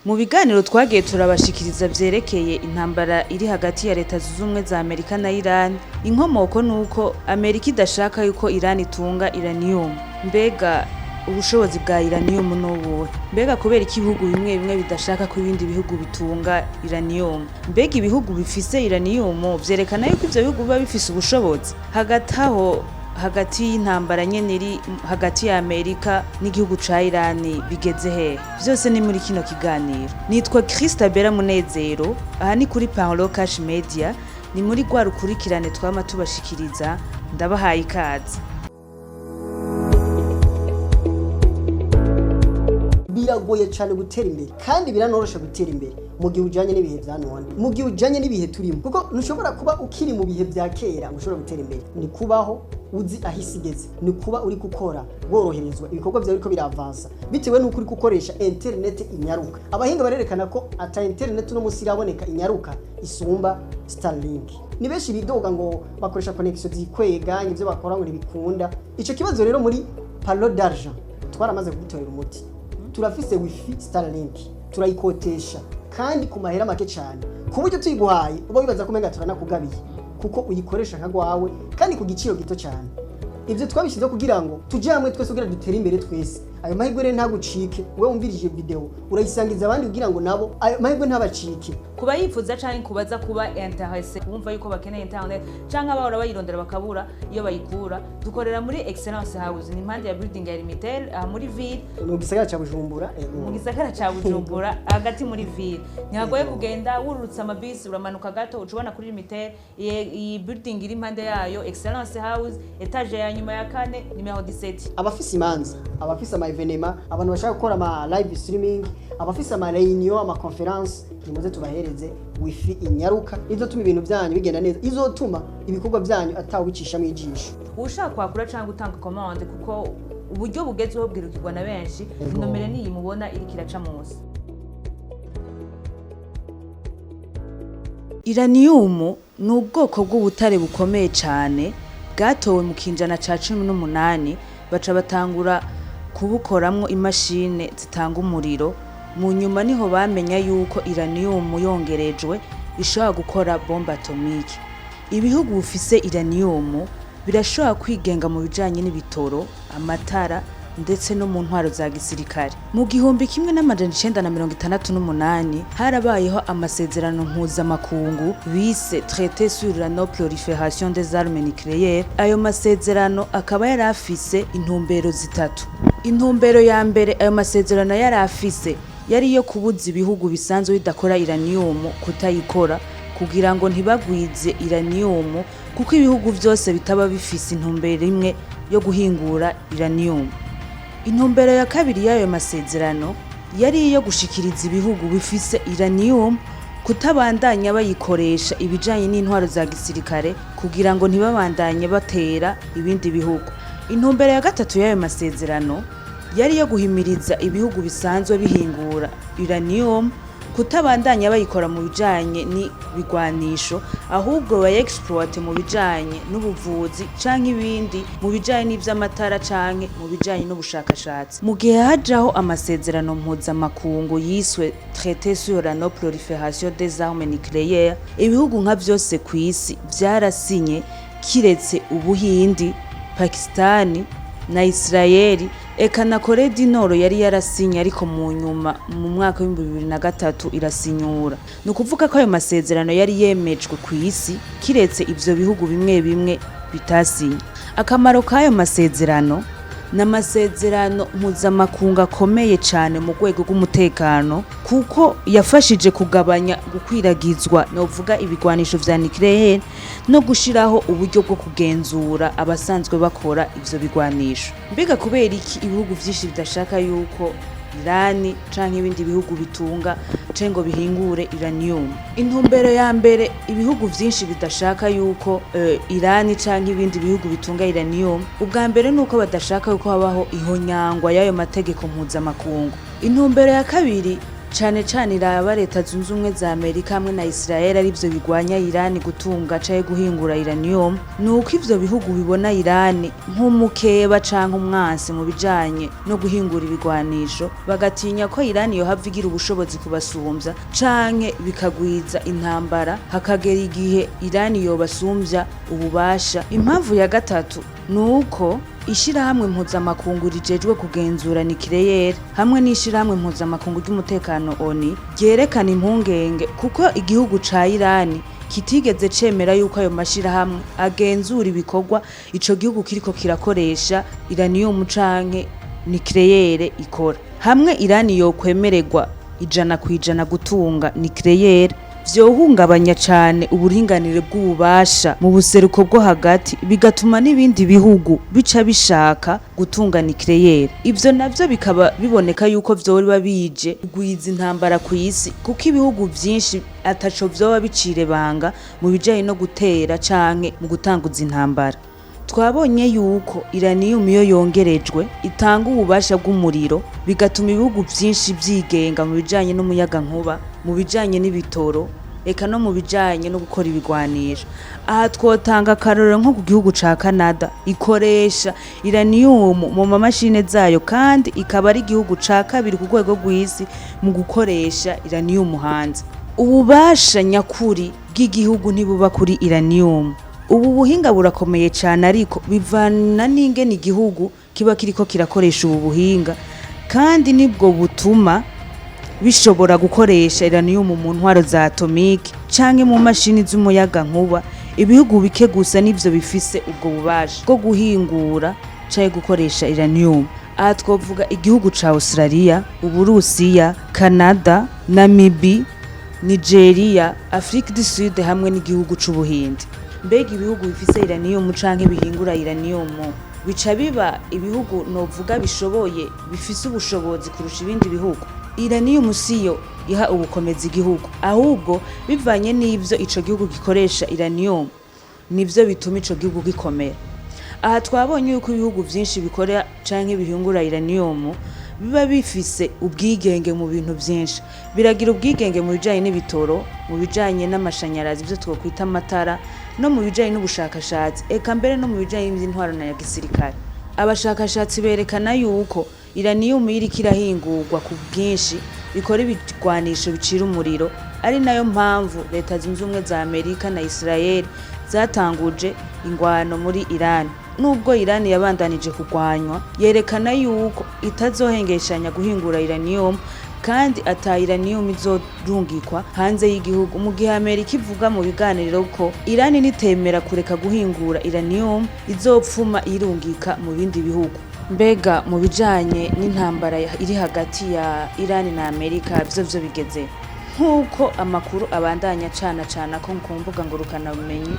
Mu biganiro twagiye turabashikiriza vyerekeye intambara iri hagati ya Leta Zunze Ubumwe za Amerika na Iran, inkomoko nuko Amerika idashaka yuko Iran itunga uranium. Mbega ubushobozi bwa uranium n'ubuhe? Mbega kubera iki ibihugu bimwe bimwe bidashaka ko ibindi bihugu bitunga uranium? Mbega ibihugu bifise uranium vyerekana yuko ivyo bihugu biba bifise ubushobozi? Hagati aho, hagati y'intambara nyene iri hagati ya Amerika n'igihugu ca Iran bigeze hehe? Vyose ni muri kino kiganiro. Nitwa Christabella Munezero, aha ni kuri Parlo Cash Media, ni muri rwa rukurikirane twama tubashikiriza. Ndabahaye ikaze. Biragoye cyane gutera imbere, kandi biranoroshe gutera imbere mu gihe ujyanye n'ibihe bya none, mu gihe ujyanye n'ibihe turimo, kuko ntushobora kuba ukiri mu bihe bya kera ngo ushobore gutera imbere. Ni kubaho uzi aho isi igeze, ni kuba uri gukora woroherezwa, ibikorwa byawe biriko biravansa bitewe n'uko uri gukoresha interineti inyaruka. Abahinga barerekana ko ata interineti uno munsi iraboneka inyaruka isumba Starlink. Ni benshi bidoga ngo bakoresha connection zikwega, ibyo bakora ngo ntibikunda. Ico kibazo rero muri Palo d'Argent twaramaze kugitorera umuti. Turafise wifi Starlink, turayikotesha kandi ku mahera make cyane, ku buryo tuyiguhaye uba wibaza ko umenga turanakugabiye, kuko uyikoresha nka gwawe kandi ku giciro gito cyane. Ibyo twabishyizeho kugira ngo tujye hamwe twese kugira dutere imbere twese. Ayo mahirwe rero ntagucike. Wowe wumvirije video, urayisangiza abandi kugira ngo nabo ayo mahirwe ntabacike. Kuba yifuza canke kubaza kuba intéressé, kumva yuko bakeneye internet canke abahora bayirondera bakabura iyo bayikura, dukorera muri Excellence House, ni impande ya building ya Limitel, aha muri ville. Mu gisagara ca Bujumbura, ego. Mu gisagara ca Bujumbura, hagati muri ville. Ntihagoye kugenda, wururutse amabisi uramanuka gato uca ubona kuri Limitel. Iyi building iri impande yayo, Excellence House, étage ya nyuma ya kane, numéro 17. Abafise imanza, abafise ama événements, abantu bashaka gukora ama live streaming, abafise ama réunion, ama conférence, nimuze tubahereze wifi inyaruka izotuma ibintu byanyu bigenda neza, izotuma ibikorwa byanyu atawicishamo ijisho. Ushaka kwakura cyangwa gutanga commande, kuko uburyo bugezweho bwirukirwa na benshi, inomero niyi mubona iriko iraca munsi. Uranium ni ubwoko bw'ubutare bukomeye cyane bwatowe mu kinjana ca 18, baca batangura kubukoramwo imashini zitanga umuriro. Mu nyuma niho bamenya yuko uranium yongerejwe ishobora gukora bombe atomique. Ibihugu bifise uranium birashobora kwigenga mu bijanye n'ibitoro, amatara, ndetse no mu ntwaro za gisirikare. Mu 1968 harabayeho amasezerano mpuzamakungu bise Traité sur la non prolifération des armes nucléaires. Ayo masezerano akaba yari afise intumbero zitatu. Intumbero ya mbere ayo masezerano yari afise yari iyo kubuza ibihugu bisanzwe bidakora uranium kutayikora, kugira ngo ntibagwize uranium, kuko ibihugu vyose bitaba bifise intumbero imwe yo guhingura uranium. Intumbero ya kabiri y'ayo masezerano yari iyo gushikiriza ibihugu bifise uranium kutabandanya bayikoresha ibijanye n'intwaro za gisirikare, kugira ngo ntibabandanye batera ibindi bihugu. Intumbero ya gatatu y'ayo masezerano yari iyo guhimiriza ibihugu bisanzwe bihingura uranium kutabandanya bayikora mu bijanye n'ibigwanisho, ahubwo bayexploite mu bijanye n'ubuvuzi canke ibindi, mu bijanye n'ivy'amatara canke mu bijanye n'ubushakashatsi. Mu gihe hajaho amasezerano mpuzamakungu yiswe Traité sur la non prolifération des armes nucléaires, ibihugu nka vyose kw'isi vyarasinye kiretse Ubuhindi, Pakistani na Israeli, eka na Corée du Nord yari yarasinye, ariko mu nyuma mu mwaka w'2003 irasinyura. Ni ukuvuga ko ayo masezerano yari yemejwe ku isi kiretse ivyo bihugu bimwe bimwe bitasinye. Akamaro k'ayo masezerano: ni amasezerano mpuzamakungu akomeye cyane mu rwego rw'umutekano, kuko yafashije kugabanya gukwiragizwa, novuga, ibigwanisho vya nucléaire, no gushiraho uburyo bwo kugenzura abasanzwe bakora ivyo bigwanisho. Mbega kubera iki ibihugu vyinshi bidashaka yuko Irani canke ibindi bihugu bitunga canke ngo bihingure uranium? Intumbero ya mbere ibihugu vyinshi bidashaka yuko Irani canke ibindi bihugu bitunga uranium, ubwa mbere nuko badashaka yuko habaho ihonyangwa y'ayo mategeko mpuzamakungu. Intumbero ya kabiri cane cane iraba Leta Zunze Ubumwe za Amerika hamwe na Israel, arivyo bigwanya Irani gutunga canke guhingura uranium, ni uko ivyo bihugu bibona Irani nk'umukeba canke umwansi mu bijanye no guhingura ibigwanisho, bagatinya ko Irani yohava igira ubushobozi kubasumvya canke bikagwiza intambara, hakagera igihe Irani yobasumvya ububasha. Impamvu ya gatatu ni uko ishirahamwe mpuzamakungu rijejwe kugenzura nikireyeri hamwe n'ishirahamwe mpuzamakungu ry'umutekano ONU ryerekana impungenge, kuko igihugu ca Irani kitigeze cemera yuko ayo mashirahamwe agenzura ibikorwa ico gihugu kiriko kirakoresha uranium canke nikireyere ikora. Hamwe Irani yokwemererwa 100% gutunga nikireyere, vyohungabanya cane uburinganire bw'ububasha mu buseruko bwo hagati, bigatuma n'ibindi bihugu bica bishaka gutunga nikireyere. Ivyo navyo bikaba biboneka yuko vyoba bije kugwiza intambara kw'isi, kuko ibihugu vyinshi ataco vyoba bicire banga mu bijanye no gutera canke mu gutanguza intambara. Twabonye yuko uranium iyo yongerejwe itanga ububasha bw'umuriro, bigatuma ibihugu vyinshi vyigenga mu bijanye n'umuyagankuba, mu bijanye n'ibitoro, eka no mu bijanye no gukora ibigwanisho. Aha twotanga akarorero nko ku gihugu ca Canada, ikoresha uranium mu mamashine zayo, kandi ikaba ari igihugu ca kabiri ku rwego rw'isi mu gukoresha uranium hanze. Ububasha nyakuri bw'igihugu ntibuba kuri uranium. Ubu buhinga burakomeye cane, ariko bivana n'ingene igihugu kiba kiriko kirakoresha ubu buhinga, kandi nibwo butuma bishobora gukoresha uranium mu ntwaro za atomike canke mu mashini z'umuyagankuba. Ibihugu bike gusa nivyo bifise ubwo bubasha bwo guhingura canke gukoresha uranium. Aha twovuga igihugu ca Australia, Uburusiya, Canada, Namibia, Nigeria, Afrique du Sud hamwe n'igihugu c'Ubuhindi. Mbega ibihugu bifise uranium canke bihingura uranium bica biba ibihugu novuga bishoboye, bifise ubushobozi kurusha ibindi bihugu? Uranium siyo iha ubukomezi igihugu, ahubwo bivanye n'ivyo ico gihugu gikoresha uranium nivyo bituma ico gihugu gikomera. Aha twabonye yuko ibihugu vyinshi bikora canke bihingura uranium biba bifise ubwigenge mu bintu vyinshi. Biragira ubwigenge mu bijanye n'ibitoro, mu bijanye n'amashanyarazi, ivyo twokwita amatara, no mu bijanye n'ubushakashatsi, eka mbere no mu bijanye n'intwaro na ya gisirikare. Abashakashatsi berekana yuko uranium iriko irahingurwa ku bwinshi ikora ibigwanisho bicira umuriro, ari nayo mpamvu Leta Zunze Ubumwe za Amerika na Israel zatanguje ingwano muri Iran. Nubwo Iran yabandanije kugwanywa, yerekana yuko itazohengeshanya guhingura uranium, kandi ata uranium izorungikwa hanze y'igihugu, mu gihe Amerika ivuga mu biganiro ko Iran nitemera kureka guhingura uranium izopfuma irungika mu bindi bihugu. Mbega mu bijanye n'intambara iri hagati ya Iran na Amerika vyo bigeze? Nk'uko amakuru abandanya cana cana ko ku mbuga ngurukanabumenyi,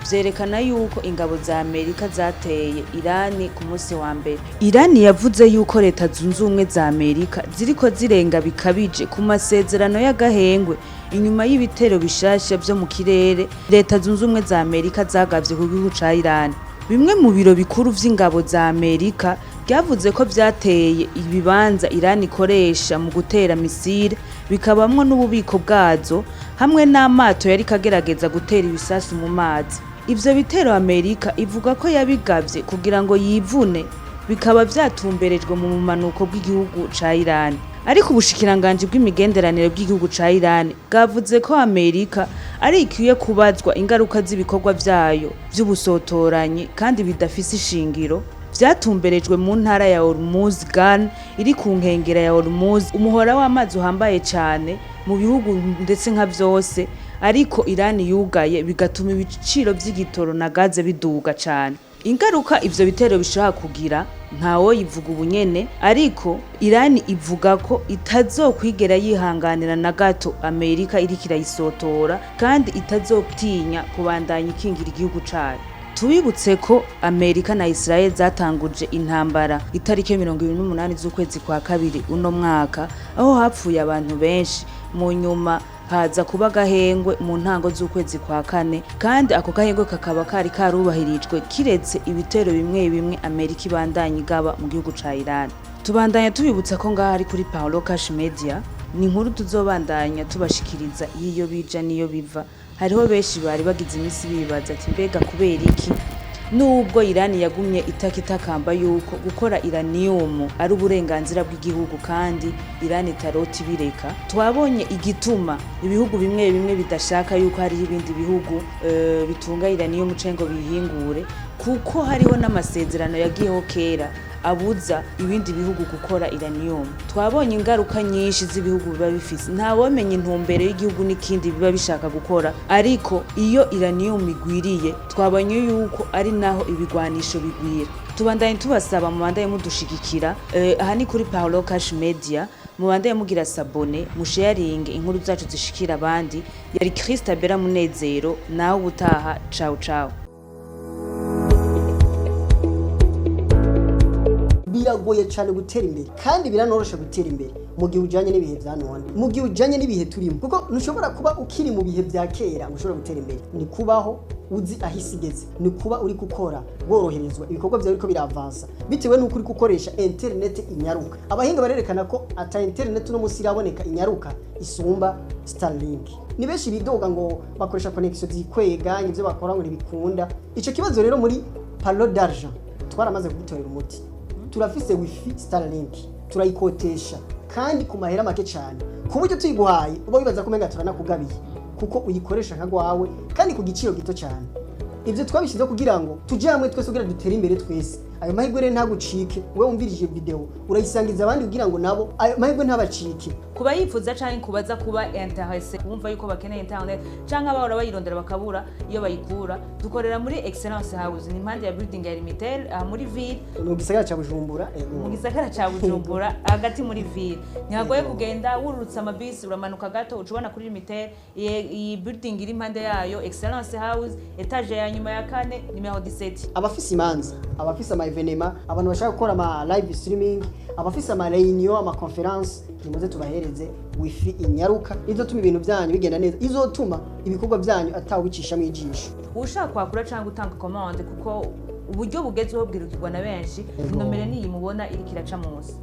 vyerekana yuko ingabo za Amerika zateye Irani ku munsi wa mbere. Irani yavuze yuko Leta Zunze Ubumwe za Amerika ziriko zirenga bikabije ku masezerano y'agahengwe, inyuma y'ibitero bishasha vyo mu kirere Leta Zunze Ubumwe za Amerika zagavye ku gihugu ca Irani. Bimwe mu biro bikuru vy'ingabo za Amerika ryavuze ko vyateye ibibanza Irani ikoresha mu gutera misile, bikabamwo n'ububiko bwazo hamwe n'amato yariko agerageza gutera ibisasu mu mazi. Ivyo bitero Amerika ivuga ko yabigavye kugira ngo yivune, bikaba vyatumberejwe mu bumanuko bw'igihugu ca Irani. Ariko ubushikiranganji bw'imigenderanire bw'igihugu ca Irani bwavuze ko Amerika ari ikwiye kubazwa ingaruka z'ibikorwa vyayo vy'ubusotoranyi kandi bidafise ishingiro, vyatumberejwe mu ntara ya Hormuz Gan iri ku nkengera ya Hormuz, umuhora w'amazi uhambaye cane mu bihugu ndetse nka vyose, ariko Irani yugaye, bigatuma ibiciro vy'igitoro na gaze biduga cane. Ingaruka ivyo bitero bishobora kugira ntawoyivuga ubunyene, ariko Irani ivuga ko itazokwigera yihanganira na gato Amerika iriko irayisotora, kandi itazotinya kubandanya ikingira igihugu cayo. Tubibutse ko Amerika na Israel zatanguje intambara itariki 28 z'ukwezi kwa kabiri uno mwaka, aho hapfuye abantu benshi. Mu nyuma haza kuba agahengwe mu ntango z'ukwezi kwa kane, kandi ako gahengwe kakaba kari karubahirijwe kiretse ibitero bimwe bimwe Amerika ibandanya igaba mu gihugu ca Iran. Tubandanya tubibutsa ko ngaha ari kuri Paolo Cash Media. Ni inkuru tuzobandanya tubashikiriza iyo bija niyo biva. Hariho benshi bari bagize iminsi bibaza ati mbega kubera iki nubwo Irani yagumye itakitakamba yuko gukora uranium ari uburenganzira bw'igihugu kandi Irani itarota ibireka. Twabonye igituma ibihugu bimwe bimwe bidashaka yuko hariho ibindi bihugu bitunga uranium canke ngo biyihingure, kuko hariho n'amasezerano yagiyeho kera abuza ibindi bihugu gukora uranium. Twabonye ingaruka nyinshi z'ibihugu biba bifise, ntawomenya intumbero y'igihugu n'ikindi biba bishaka gukora, ariko iyo uranium igwiriye twabonye yuko ari naho ibigwanisho bigwira. Tubandanye tubasaba mubandanye mudushigikira. Aha ni kuri Paulo Cash Media, mubandanye mugira s'abonner, musharinge inkuru zacu zishikira abandi. Yari Christabella Munezero, nawe ubutaha. Ciao ciao. Biragoye cyane gutera imbere kandi biranoroshe gutera imbere mu gihe ujanye n'ibihe vya none, mu gihe ujanye n'ibihe turimo, kuko ntushobora kuba ukiri mu bihe vya kera ngo ushobore gutera imbere. Ni kubaho uzi aho isi igeze, ni kuba uri gukora woroherezwa ibikorwa vyawe biriko biravansa bitewe n'uko uri gukoresha internet inyaruka. Abahinga barerekana ko ata internet uno munsi iraboneka inyaruka isumba Starlink. Ni benshi bidoga ngo bakoresha connection zikwega, ivyo bakora ngo ntibikunda. Ico kibazo rero muri Palo d'Argent twaramaze kugitorera umuti. Turafise wifi Starlink, turayikotesha kandi ku mahera make cyane, ku buryo tuyiguhaye uba wibaza ko umenga turanakugabiye, kuko uyikoresha nka gwawe kandi ku giciro gito cyane. Ibyo twabishyizeho kugira ngo tujye hamwe twese kugira dutere imbere twese. Ayo mahirwe rero ntagucike. Wowe wumvirije video urayisangiza abandi kugira ngo nabo ayo mahirwe ntabacike. Kuba yifuza canke kubaza kuba intéressé, kumva yuko bakeneye internet canke abahora bayirondera bakabura iyo bayikura, dukorera muri Excellence House, ni impande ya building ya Limitel, aha muri ville. Mu gisagara ca Bujumbura. Mu gisagara ca Bujumbura hagati muri ville, ntihagoye kugenda. Wururutse amabisi uramanuka gato uca ubona kuri Limitel, iyi building iri impande yayo, Excellence House, étage ya nyuma ya kane, numéro 17. Abafise imanza, abafise ama événements, abantu bashaka gukora ama live streaming, abafise ama réunion, ama conférence, nimuze tubahereze wifi inyaruka izotuma ibintu byanyu bigenda neza, izotuma ibikorwa byanyu atawicishamo ijisho. Ushaka kwakura cyangwa gutanga commande, kuko uburyo bugezweho bwirukirwa na benshi, nomero niyi mubona iriko iraca munsi.